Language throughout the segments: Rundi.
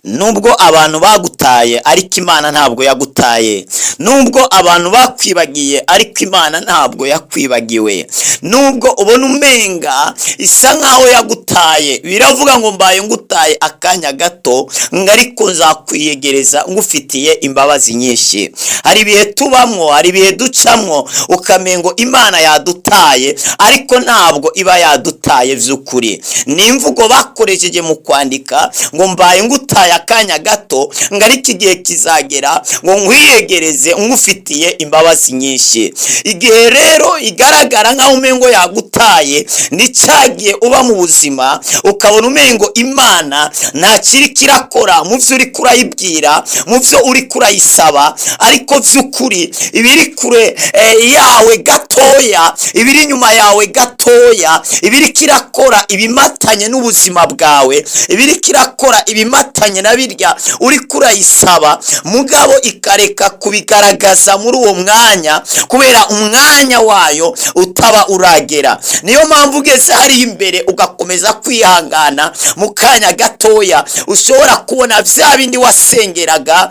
Nubwo abantu bagutaye, ariko Imana ntabwo yagutaye. Nubwo abantu bakwibagiye, ariko Imana ntabwo yakwibagiwe. Nubwo ubona umenga isa nkaho yagutaye, biravuga ngo mbaye ngutaye akanya gato, ngo ariko nzakwiyegereza ngufitiye imbabazi nyinshi. Hari ibihe tubamwo, hari ibihe ducamwo, ukamengo Imana yadutaye, ariko ntabwo iba yadutaye by'ukuri. Ni imvugo bakoresheje mu kwandika ngo mbaye ngutaye akanya gato, ngo ariko igihe kizagera ngo nkwiyegereze ngufitiye imbabazi nyinshi. Igihe rero igaragara nkaho umengo yagutaye, ni cyagiye uba mu buzima ukabona umengo Imana nta kiri kirakora mu byo uri kurayibwira, mu byo uri kurayisaba, ariko by'ukuri ibiri kure yawe gatoya, ibiri inyuma yawe gatoya, ibiri kirakora ibimatanye n'ubuzima bwawe, ibiri kirakora ibimatanye na birya uri kurayisaba, mugabo ikareka kubigaragaza muri uwo mwanya kubera umwanya wayo utaba uragera. Niyo mpamvu ugeze hariya imbere ugakomeza kwihangana, mu kanya gatoya ushobora kubona bya bindi wasengeraga,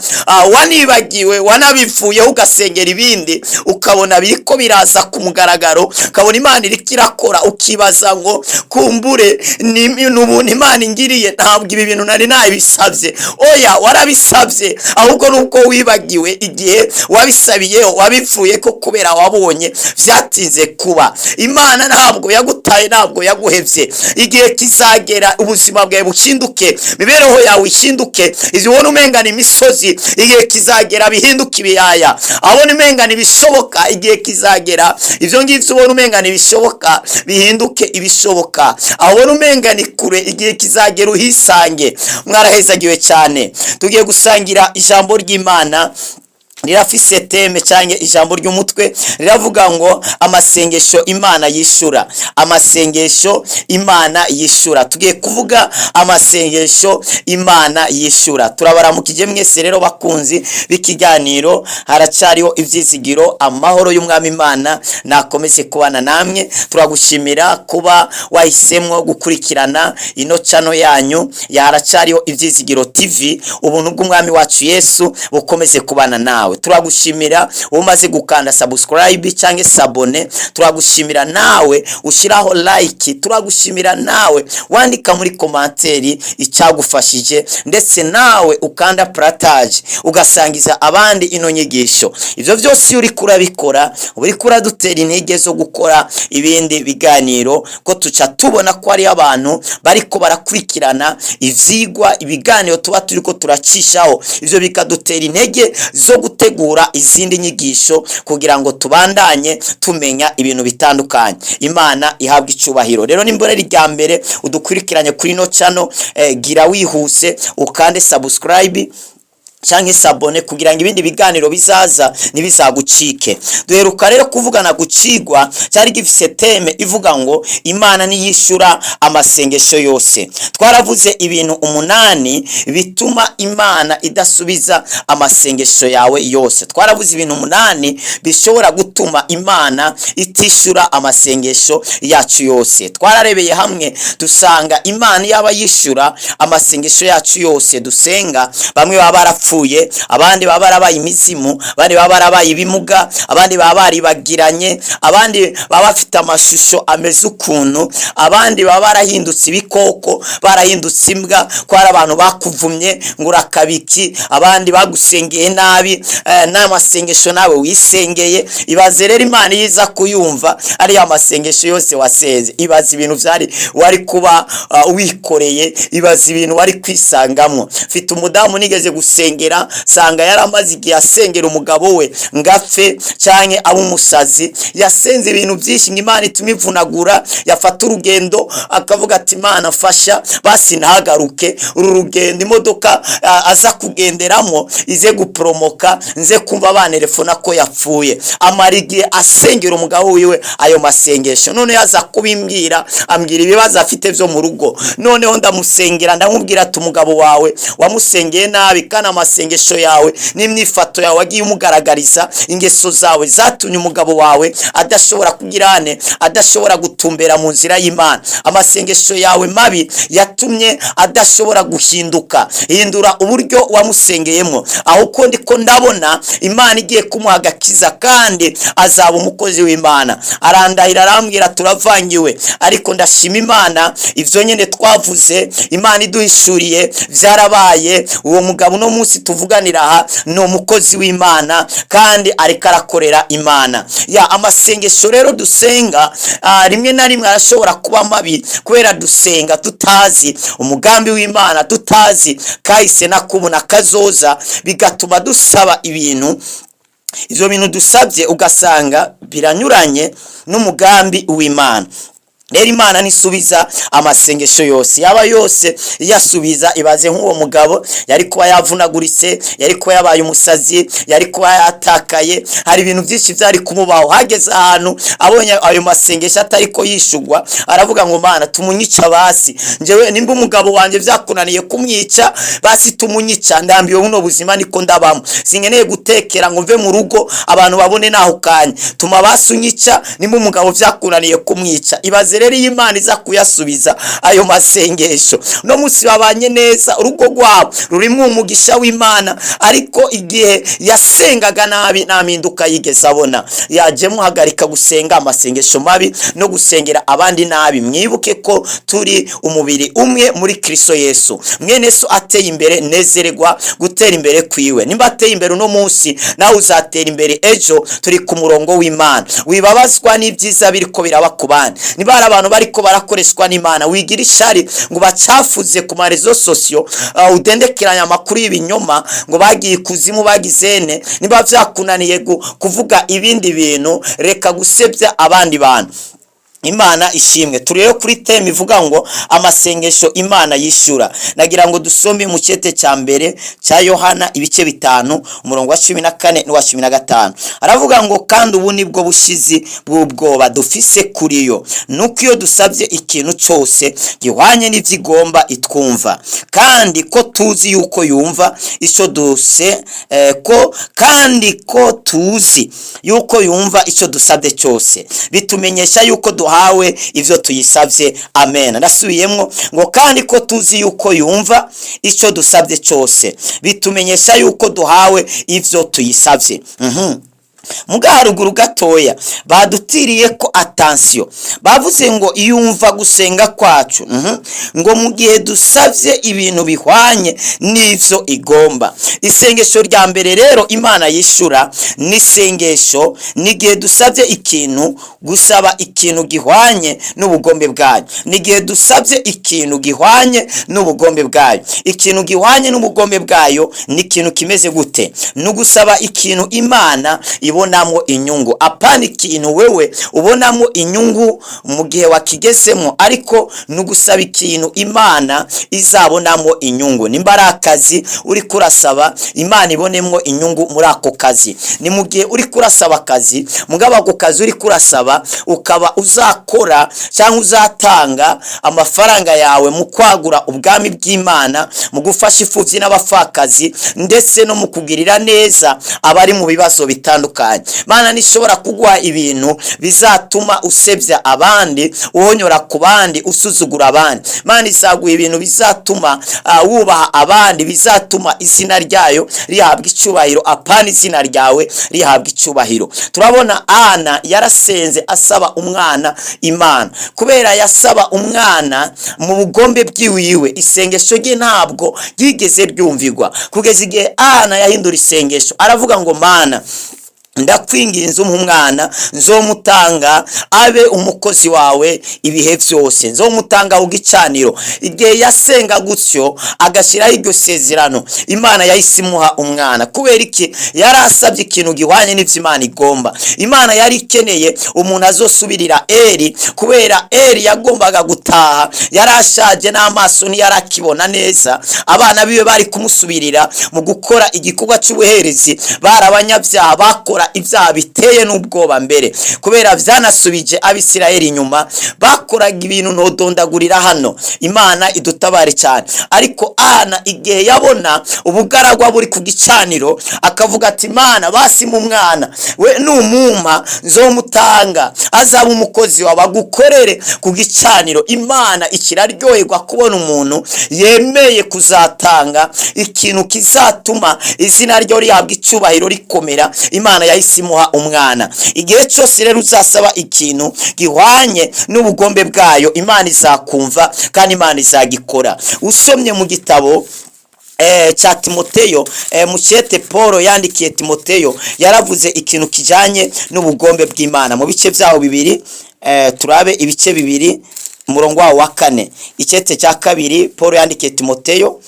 wanibagiwe, wanabivuyeho ugasengera ibindi, ukabona biriko biraza ku mugaragaro, ukabona Imana iriko irakora, ukibaza ngo kumbure ni ubuntu Imana ingiriye, ntabwo ibi bintu nari nabisabye. Oya, warabisabye, ahubwo nuko wibagiwe igihe wabisabiyeho, wabivuye ko kubera wabonye byatinze kuba. Imana ntabwo yagutaye, ntabwo yaguhevye. Igihe kizagera ubuzima bwawe buhinduke, imibereho yawe ihinduke. Izi ubona umengana imisozi, igihe kizagera bihinduke ibiyaya. Abona umengana ibishoboka, igihe kizagera ibyo ngibyo ubona umengana ibishoboka bihinduke ibishoboka. Abona umengana kure, igihe kizagera uhisange. Mwarahezagiwe cyane. Tugiye gusangira ijambo ry'Imana, rirafise thème cyangwa ijambo ry'umutwe riravuga ngo amasengesho Imana yishura. Amasengesho Imana yishura. Tugiye kuvuga amasengesho Imana yishura. Turabaramukije mwese rero bakunzi b'ikiganiro Haracyariho Ibyizigiro. Amahoro y'Umwami Imana nakomeze kubana namwe. Turagushimira kuba wahisemo gukurikirana ino channel yanyu ya Haracyariho Ibyizigiro TV. Ubuntu bw'Umwami wacu Yesu bukomeze kubana nawe. Turagushimira umaze gukanda subscribe cyangwa s'abonner. Turagushimira nawe ushyiraho like. Turagushimira nawe wandika muri commentaire icyagufashije, ndetse nawe ukanda partage, ugasangiza abandi ino nyigisho. Ibyo byose iyo uri kurabikora, uri kuradutera intege zo gukora ibindi biganiro, ko tuca tubona ko hariho abantu bariko barakurikirana ivyigwa, ibiganiro tuba turiko turacishaho. Ivyo bikadutera intege zo gutegura izindi nyigisho kugira ngo tubandanye tumenya ibintu bitandukanye. Imana ihabwa icubahiro. Rero nimbona rya mbere udukurikiranye kuri ino channel, gira wihuse ukande subscribe canke s'abonner kugira ngo ibindi biganiro bizaza ntibizagucike. Duheruka rero kuvugana gucigwa cyari gifise thème ivuga ngo Imana niyishura amasengesho yose. Twaravuze ibintu 8 bituma Imana idasubiza amasengesho yawe yose. Twaravuze ibintu 8 bishobora gutuma Imana itishura amasengesho yacu yose. Twararebeye hamwe dusanga Imana yaba yishura amasengesho yacu yose dusenga, bamwe baba barapfuye, abandi baba barabaye imizimu, abandi baba barabaye ibimuga, abandi baba baribagiranye, abandi baba bafite amashusho ameze ukuntu, abandi baba barahindutse ibikoko, barahindutse imbwa, ko hari abantu bakuvumye ngo urakabiki, abandi bagusengeye nabi, n'amasengesho nawe wisengeye. Ibaze rero Imana iza kuyumva ariya masengesho yose wasenze. Ibaze ibintu byari wari kuba wikoreye. Ibaze ibintu wari kwisangamo. Mfite umudamu nigeze gusengera, sanga yaramaze igihe asengera umugabo we ngapfe canke abe umusazi. Yasenze ibintu byinshi ngo Imana itume ivunagura. Yafata urugendo akavuga ati Imana fasha basi ntagaruke uru rugendo, imodoka aza kugenderamo ize guporomoka, nze kumva banerefona ko yapfuye. Amara igihe asengera umugabo wiwe ayo masengesho. None yaza kubimbwira, ambwira ibibazo afite byo mu rugo. Noneho ndamusengera, ndamubwira ati umugabo wawe wamusengeye nabi kandi amasengesho Amasengesho yawe n'imyifato yawe wagiye umugaragariza, ingeso zawe zatumye umugabo wawe adashobora kugirane, adashobora gutumbera mu nzira y'Imana. Amasengesho yawe mabi yatumye adashobora guhinduka. Hindura uburyo wamusengeyemo aho, uko ndiko ndabona Imana igiye kumuha agakiza kandi azaba umukozi w'Imana. Arandahira, arambwira, turavangiwe, ariko ndashima Imana, ivyo nyene twavuze Imana iduhishuriye vyarabaye. Uwo mugabo uno munsi tuvuganira aha ni umukozi w'Imana kandi ariko arakorera Imana. Ya amasengesho rero dusenga, rimwe na rimwe arashobora kuba mabi kubera dusenga tutazi umugambi w'Imana, tutazi kahise nakubona kazoza, bigatuma dusaba ibintu. Ivyo bintu dusabye ugasanga biranyuranye n'umugambi w'Imana. Rero Imana ntisubiza amasengesho yose. Yaba yose yasubiza, ibaze nk'uwo mugabo yari kuba yavunaguritse, yari kuba yabaye umusazi, yari kuba yatakaye. Hari ibintu byinshi byari kumubaho. Hageze ahantu abonye ayo masengesho atari ko yishugwa, aravuga ngo: "Mana, tumunyica basi. Njyewe nimba umugabo wanjye byakunaniye kumwica, basi tumunyica. Ndambiwe buno buzima niko ndabamo, sinkeneye gutekera ngo mve mu rugo abantu babone nahukanye. Tuma basi unyica nimba umugabo byakunaniye kumwica." Ibaze rero iyo Imana iza kuyasubiza ayo masengesho, no munsi babanye neza, urugo rwabo rurimo umugisha w'Imana. Ariko igihe yasengaga nabi, nta mpinduka yigeze abona. Yaje muhagarika gusenga amasengesho mabi no gusengera abandi nabi. Mwibuke ko turi umubiri umwe muri Kristo Yesu. Mwene so ateye imbere, nezererwa gutera imbere kwiwe. Nimba ateye imbere uno munsi, nawe uzatera imbere ejo. Turi ku murongo w'Imana. Wibabazwa n'ibyiza biriko biraba ku bandi. Niba hari abantu bariko barakoreshwa n'Imana, wigira ishari ngo bacafuze ku ma réseaux sociaux, udendekeranya amakuru y'ibinyoma ngo bagiye ikuzimu, bagizene. Niba vyakunaniye kuvuga ibindi bintu, reka gusebya abandi bantu. Imana ishimwe. Turi rero kuri thème ivuga ngo amasengesho Imana yishura. Nagira ngo dusome mu cyete cya mbere cya Yohana, ibice 5, umurongo wa 14 n'uwa 15. Aravuga ngo: "Kandi ubu nibwo bushizi bw'ubwoba dufise kuri yo, nuko iyo dusabye ikintu cyose gihwanye n'ivyigomba, itwumva. Kandi ko tuzi yuko yumva icyo duse ko kandi ko tuzi yuko yumva icyo dusabye cyose, bitumenyesha yuko duhawe ivyo tuyisabye." Amen. Ndasubiyemwo ngo: "Kandi ko tuzi yuko yumva icyo dusabye cyose, bitumenyesha yuko duhawe ivyo tuyisabye." Muga haruguru gatoya badutiriye ko attention, bavuze ngo yumva gusenga kwacu, ngo mu gihe dusabye ibintu bihwanye n'ivyo igomba. Isengesho rya mbere rero Imana yishura ni isengesho ni igihe dusabye ikintu, gusaba ikintu gihwanye n'ubugombe bwayo. Ni igihe dusabye ikintu gihwanye n'ubugombe bwayo. Ikintu gihwanye n'ubugombe bwayo ni ikintu kimeze gute? Ni ugusaba ikintu Imana ibonamo inyungu, apana ikintu wewe ubonamo inyungu mu gihe wakigezemo, ariko ni ugusaba ikintu Imana izabonamo inyungu. Nimba ari akazi uri kurasaba, Imana ibonemo inyungu muri ako kazi. Ni mu gihe uri kurasaba akazi, mugabo ako kazi uri kurasaba ukaba uzakora cyangwa uzatanga amafaranga yawe mu kwagura ubwami bw'Imana, mu gufasha imfubyi n'abapfakazi, ndetse no mu kugirira neza abari mu bibazo bitandukanye. Mana nishobora kuguha ibintu bizatuma usebya abandi, uhonyora ku bandi, usuzugura abandi. Mana izaguha ibintu bizatuma wubaha abandi, bizatuma izina ryayo rihabwa icyubahiro, apana izina ryawe rihabwa icyubahiro. Turabona Ana yarasenze asaba umwana Imana. Kubera yasaba umwana mu bugombe bw'iwiwe, isengesho rye ntabwo ryigeze ryumvigwa kugeza igihe Ana yahindura isengesho, aravuga ngo: "Mana, ndakwinginze, umpe umwana, nzomutanga abe umukozi wawe ibihe byose, nzomutanga ku gicaniro." Igihe yasenga gutyo, agashyiraho iryo sezerano, Imana yahise imuha umwana. Kubera iki? Yari asabye ikintu gihwanye n'ibyo Imana igomba. Imana yari ikeneye umuntu azosubirira Eri, kubera Eri yagombaga gutaha, yari ashaje n'amaso ntiyari akibona neza. Abana biwe bari kumusubirira mu gukora igikorwa cy'ubuherezi bari abanyabyaha bakora. Bakora ibyaha biteye n'ubwoba mbere, kubera byanasubije Abisirayeli inyuma. Bakoraga ibintu ntodondagurira hano, Imana idutabare cyane. Ariko Ana igihe yabona ubugaragwa buri ku gicaniro, akavuga ati: "Imana, basi mu mwana we numumpa nzomutanga, azaba umukozi wawe, agukorere ku gicaniro." Imana ikiraryoherwa kubona umuntu yemeye kuzatanga ikintu kizatuma izina ryo rihabwa icyubahiro, rikomera. Imana yahise imuha umwana. Igihe cyose rero uzasaba ikintu gihwanye n'ubugombe bwayo, Imana izakumva kandi Imana izagikora. Usomye mu gitabo cya Timoteyo, mu cyete Paul yandikiye Timoteyo, yaravuze ikintu kijanye n'ubugombe bw'Imana mu bice byaho bibiri. Turabe ibice 2, umurongo wawo wa 4. Icyete cya kabiri Paul yandikiye Timoteyo,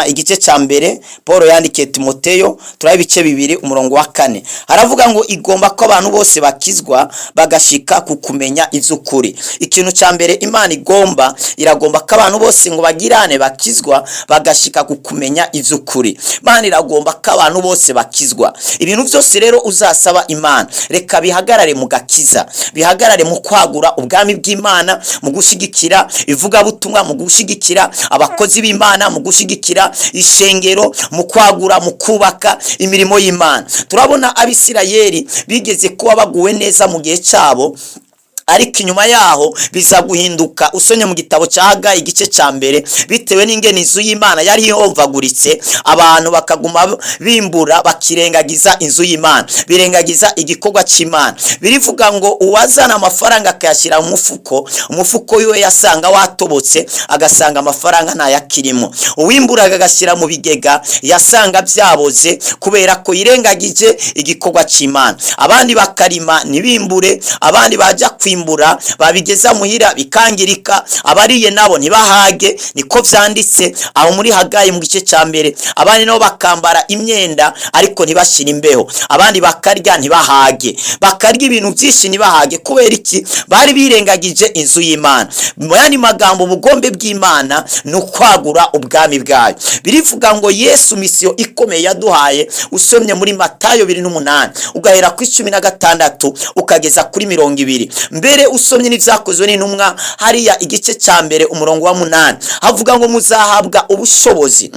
igice cya mbere Paul yandikiye Timoteyo, turabe ibice 2, umurongo wa 4. Haravuga ngo igomba ko abantu bose bakizwa, bagashika ku kumenya iby'ukuri. Ikintu cya mbere Imana igomba, iragomba ko abantu bose ngo bagirane bakizwa, bagashika ku kumenya iby'ukuri. Imana iragomba ko abantu bose bakizwa. Ibintu byose rero uzasaba Imana, reka bihagarare mu gakiza, bihagarare mu kwagura ubwami bw'Imana, mu gushyigikira ivugabutumwa, mu gushyigikira abakozi b'Imana, mu gushyigikira ishengero, mu kwagura, mu kubaka imirimo y'Imana. Turabona Abisirayeli bigeze kuba baguwe neza mu gihe cyabo, ariko inyuma yaho biza guhinduka. Usomye mu gitabo cya Hagayi igice cya mbere, bitewe n'ingene inzu y'Imana yari ihomvaguritse, abantu bakaguma bimbura, bakirengagiza inzu y'Imana, birengagiza igikorwa cy'Imana. Birivuga ngo uwazana amafaranga akayashyira mu mufuko, umufuko wiwe yasanga watobotse, agasanga amafaranga ntayakirimo. Uwimburaga agashyira mu bigega, yasanga byaboze, kubera ko yirengagije igikorwa cy'Imana. Abandi bakarima ntibimbure, abandi bajya kwimbura babigeza muhira bikangirika, abariye nabo ntibahage. Niko vyanditse aho muri Hagayi mu gice cya mbere. Abandi nabo bakambara imyenda ariko ntibashire imbeho, abandi bakarya ntibahage, bakarya ibintu byinshi ntibahage. Kubera iki? Bari birengagije inzu y'Imana. Mu yandi magambo, ubugombe bw'Imana ni ukwagura ubwami bwayo. Birivuga ngo Yesu mission ikomeye yaduhaye, usomye muri Matayo 28, ugahera kuri 16 ukageza kuri 20, mbere usomye n'Ibyakozwe n'Intumwa hariya igice cya mbere, umurongo wa 8, havuga ngo muzahabwa ubushobozi,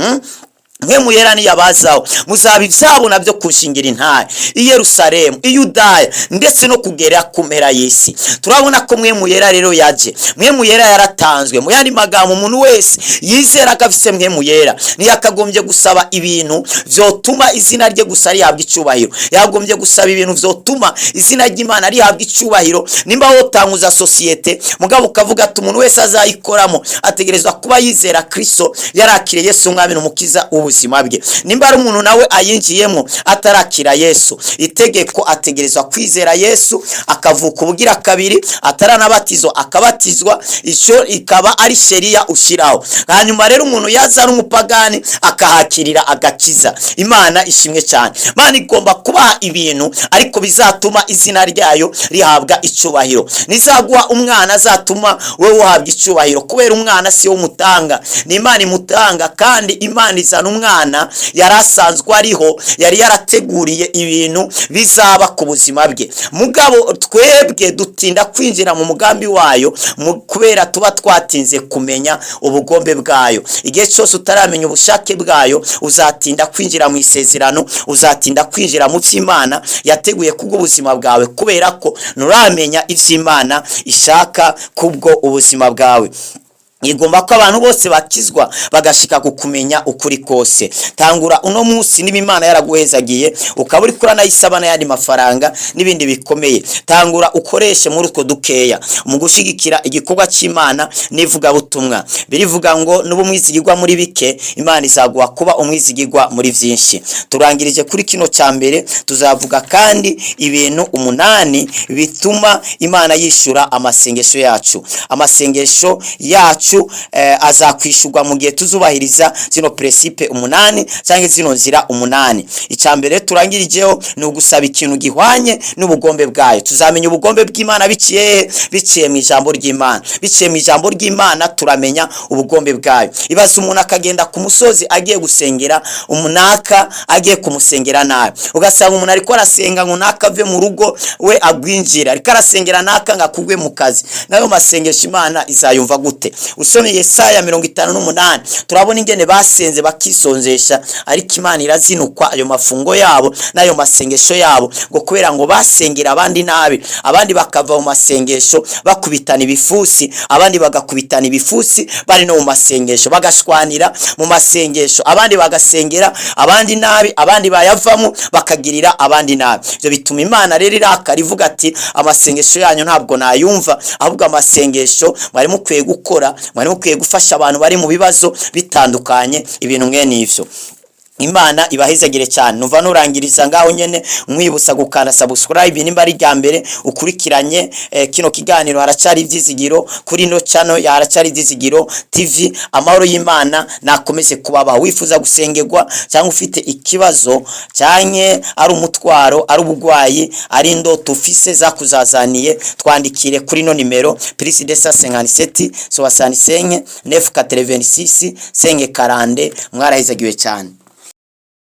Mwe muyera niyabazaho, muzaba ibyabo nabyo kushingira intare i Yerusalemu, i Yudaya, ndetse no kugera ku mpera y'isi. Turabona ko mwe muyera rero yaje, mwe muyera yaratanzwe. Mu yandi magambo, umuntu wese yizera ko afise mwe muyera ntiyakagombye gusaba ibintu vyotuma izina rye gusa rihabwa icubahiro, yagombye gusaba ibintu vyotuma izina ry'Imana rihabwa icubahiro. Nimba wotanguza sosiyete, mugabo ukavuga ati umuntu wese azayikoramo ategerezwa kuba yizera Kristo, yarakiriye Yesu umwami n'umukiza w'ubuzima bwe. Nimba ari umuntu nawe ayinjiyemo atarakira Yesu, itegeko ategerezwa kwizera Yesu, akavuka ubugira kabiri, ataranabatizwa akabatizwa. Icyo ikaba ari sheria ushyiraho. Hanyuma rero umuntu yaza ari umupagani, akahakirira agakiza. Imana ishimwe cyane. Imana igomba kubaha ibintu, ariko bizatuma izina ryayo rihabwa icubahiro. Nizaguha umwana azatuma wowe uhabwa icubahiro, kubera umwana si we umutanga, ni Imana imutanga. Kandi Imana izana umwana yari asanzwe ariho, yari yarateguriye ibintu bizaba ku buzima bwe. Mugabo twebwe dutinda kwinjira mu mugambi wayo kubera tuba twatinze kumenya ubugombe bwayo. Igihe cyose utaramenya ubushake bwayo, uzatinda kwinjira mu isezerano, uzatinda kwinjira mu by'Imana yateguye kubw'ubuzima bwawe, kubera ko nturamenya iby'Imana ishaka kubwo ubuzima bwawe. Igomba ko abantu bose bakizwa, bagashika ku kumenya ukuri kose. Tangura uno munsi. Niba Imana yaraguhezagiye, ukaba uri kuranayisaba n'ayandi mafaranga n'ibindi bikomeye, tangura ukoreshe muri utwo dukeya mu gushigikira igikorwa cy'Imana n'ivugabutumwa. Birivuga ngo nuba umwizigirwa muri bike, Imana izaguha kuba umwizigirwa muri byinshi. Turangirije kuri kino cya mbere. Tuzavuga kandi ibintu 8 bituma Imana yishura amasengesho yacu. Amasengesho yacu. Yacu azakwishurwa mu gihe tuzubahiriza zino principe 8 cyangwa zino nzira 8. Icya mbere turangirijeho ni ugusaba ikintu gihwanye n'ubugombe bwayo. Tuzamenya ubugombe bw'Imana biciye hehe? Biciye mu ijambo ry'Imana. Biciye mu ijambo ry'Imana turamenya ubugombe bwayo. Ibaza umuntu akagenda ku musozi agiye gusengera umunaka, agiye kumusengera nabi, ugasanga umuntu ariko arasenga ngo naka ave mu rugo we agwinjira, ariko arasengera naka ngo akugwe mu kazi. Nayo masengesho Imana izayumva gute? Usomye Yesaya 58, turabona ingene basenze bakisonzesha, ariko Imana irazinukwa ayo mafungo yabo n'ayo masengesho yabo, ngo kubera ngo basengera abandi nabi. Abandi bakava mu masengesho bakubitana ibifusi, abandi bagakubitana ibifusi bari no mu masengesho, bagashwanira mu masengesho, abandi bagasengera abandi nabi, abandi bayavamo bakagirira abandi nabi. Ibyo bituma Imana rero irakara, ivuga ati: "Amasengesho yanyu ntabwo nayumva." Ahubwo amasengesho mwari mukwiye gukora, mwari mukwiye gufasha abantu bari mu bibazo bitandukanye, ibintu mwene ivyo. Imana ibahezagire cyane. Numva nurangiriza ngaho nyene, nkwibutsa gukanda subscribe nimba ari rya mbere ukurikiranye kino kiganiro. Haracari ivyizigiro kuri no channel ya Haracari Ivyizigiro TV. Amahoro y'Imana nakomeze kubabaho. Wifuza gusengerwa cyangwa ufite ikibazo, cyangwa ari umutwaro, ari ubugwayi, ari indoto ufise zakuzazaniye, twandikire kuri no nimero +257 65 986 540. Mwarahezagiwe cyane.